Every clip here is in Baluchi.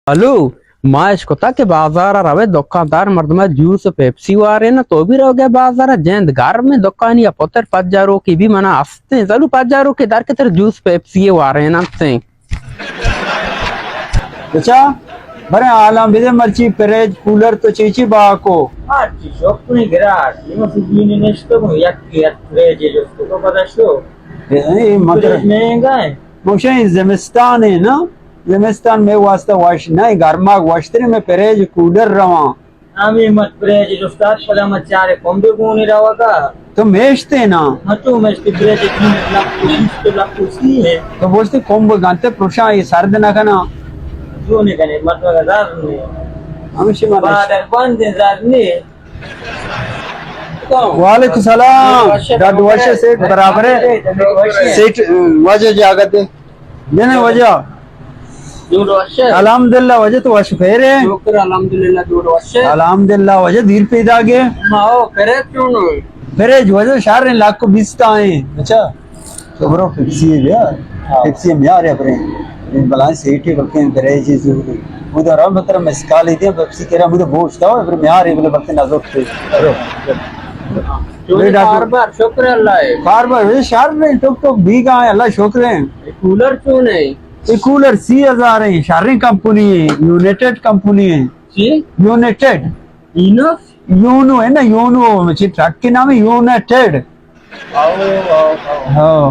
ہلو، ما اشکتا کہ بازار ءَ روے، دکاندار مردم ءَ جوس ءُ پیپسی وارین، تو بھی روگے بازار ءَ؟ جند گرم ایں، دکانی ءَ پتر پجاروکی بھی منا استیں، زلو پجاروکی در کے تر جوس پیپسی وارین انتیں۔ بچا، برے حالاں بدے، مرچی فریج کولر تو چی چی بہا کو؟ ہر چی شوق کنی گراک، یہ مسجد نشتگوں، یک یک فریج جست کو پدا شو۔ اے، اے مگر فریج مہنگا ایں۔ موشیں زمستان ایں نا، زمستان مئے واسطہ وش نہ ایں، گرماگ وشتریں، مئے فریج کولر رواں۔ ہمے مت فریج استاد، پدا ما چارے کمبے گونی روگا۔ تو میشتے نا؟ ہاں، تو میشتے فریج تین لکھ بیست، لکھ سی ہے۔ تو بوشتے کمب گنتے پروشاں، یہ سرد نہ کنا۔ جو نہیں کنے، مت وگا زر نہیں۔ ہمشی من بادل بند ہیں، زر نہیں۔ وعلیکم السلام۔ ڈاڈ وش سیٹ برابر ہے۔ سیٹ، واجہ جاگت ہے۔ جنیں واجہ۔ جوڑ وش ئے؟ الحمدللہ واجہ، تو وش پھیرے؟ شکر الحمدللہ، جوڑ وش ئے؟ الحمدللہ واجہ، دیر پیداگ ئے۔ ما او کرے چون؟ فریج واجہ شر لکھ بیست ایں۔ اچھا۔ تو برو پیپسی بیا۔ ہاں۔ پیپسی میارے برے۔ بلائیں سیٹی بلکیں فریج ضروری۔ مودہ رب ترا مسکالی دیا پیپسی کرا، مودہ بوشتا ہو، پر میارے بلے بلکیں نظر تے۔ برو۔ چون اے ڈاکٹر۔ کاربار؟ شکر اللہ ہے۔ کاربار، اے شر ایں، ٹک ٹک بیگا ایں، اللہ شکر ایں۔ اے کولر چون ایں؟ اے کولر سی ہزار ایں، شریں کمپنی ایں، یونائیٹڈ کمپنی ایں۔ چی؟ یونائیٹڈ۔ اینوس؟ یونو ایں نا، یونو، چی ٹرک کے نام ایں یونائیٹڈ۔ آؤ، آؤ، آؤ۔ ہاں۔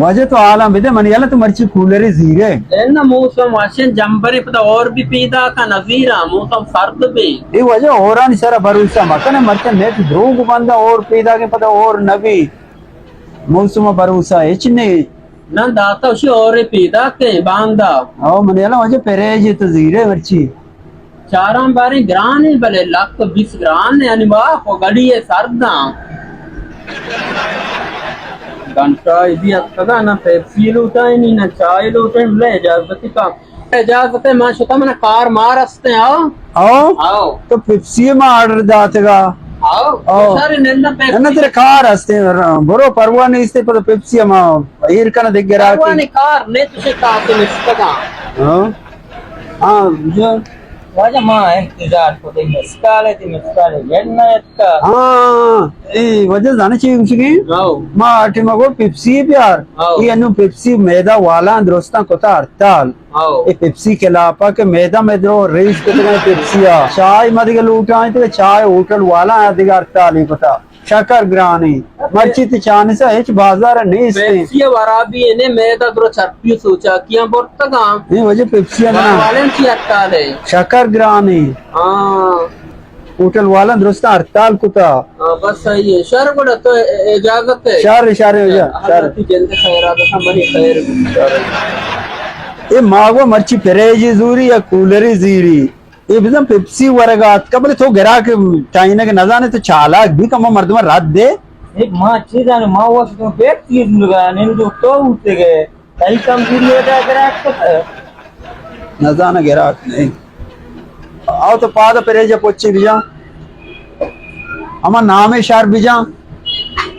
واجہ تو حالاں بدے، من یلا تو مرچی کولر زیرے۔ اے نا، موسم وشیں، جمبرے پدا اور بھی پیدا کا نظیرہ، موسم سرد بھی۔ اے واجہ اورانی سرا بھروسہ مکنے، مرچی نیٹ دروگ بندہ اور پیدا کے پدا اور نبی۔ موسم ءَ بھروسہ ہچ نے۔ نہ داتا اشی اور پیدا کے باندا۔ او من یلا واجہ فریج تو زیرے مرچی۔ چاراں باریں گران ایں، بلے لکھ بیست گران ایں، یعنی واہ، گڑی ہے سرداں۔ گھنٹہ ادی اتکگا، نہ پیپسی لوٹائینی، نہ چائے لوٹائینی، بلے اجازت کا۔ اجازت ہے، ما شتا، منا کار مار استیں، آؤ۔ آؤ؟ آؤ۔ تو پیپسی ما آرڈر داتگا۔ آؤ۔ آؤ۔ سارے نندم پیپسی۔ نہ، تیرے کار استیں، برو، پرواہ نیستے، پدا پیپسی ما ایر کنا دگہ گراکے۔ پرواہ نہیں، کار نہیں، تجھے کار سے نشتگا۔ ہاں۔ ہاں، جو۔ واجہ ما انتظار کو، تئی مسکال ہے، تئی مسکال ہے، یہ نہ اتکا۔ ہاں، اے واجہ زانے چی گوشگی؟ آؤ۔ ما آٹے ما گو پیپسی بیار۔ آؤ۔ یہ انو پیپسی میدہ والا درستاں کتا ہڑتال۔ ہاؤ۔ اے پیپسی کلاپا کہ میدہ مئے درو ریچ کتگاں پیپسی آ۔ چائے ما دگہ لوٹائیں تو چائے ہوٹل والا دگہ ہڑتالی کتا۔ شکر گرانی۔ مرچی تی چانسا ہچ بازار نیست۔ پیپسی ورابی نے میدہ درو چرپی سوچا کیاں برتگاں۔ اے واجہ پیپسی آ منا۔ والن چی ہڑتال ہے؟ شکر گرانی۔ ہاں۔ ہوٹل والاں درستاں ہڑتال کتا۔ ہاں، بس صحیح ہے۔ شر گڑا تو اجازت ہے۔ شر، شر، شر۔ اللہ تئی جند خیر آ، بس منی خیر۔ اے ماگو مرچی فریجی زوری یا کولری زیری۔ اے بزن پیپسی ورگا اتکا، بلے تو گراک ٹائینگ نزانے، تو چالاک بھی کم مردم رد دے۔ اے ما چی زانے، ما وش تو پیپسی لگا، نندو تو اٹھتے گئے۔ تئی کمزوری وجہ گراک کت۔ نزانہ گراک نہیں۔ آؤ تو پاد پریج پچی بجا۔ ہما نام شہر بجا۔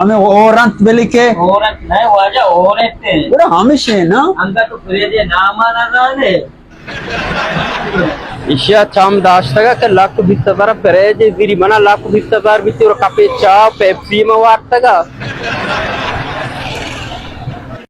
ہمیں اورنت بلکے۔ اورنت نہیں واجہ، اورنت ہے۔ گڑا ہمشے نا۔ انگا تو پریج نام نہ زانے۔ ایشی ءَ چم داشتگ کہ لکھ بیست ہزار فریج زیری، منا لکھ بیست ہزار بیتی اور کپے چاہ پیپسی ما وارتگ۔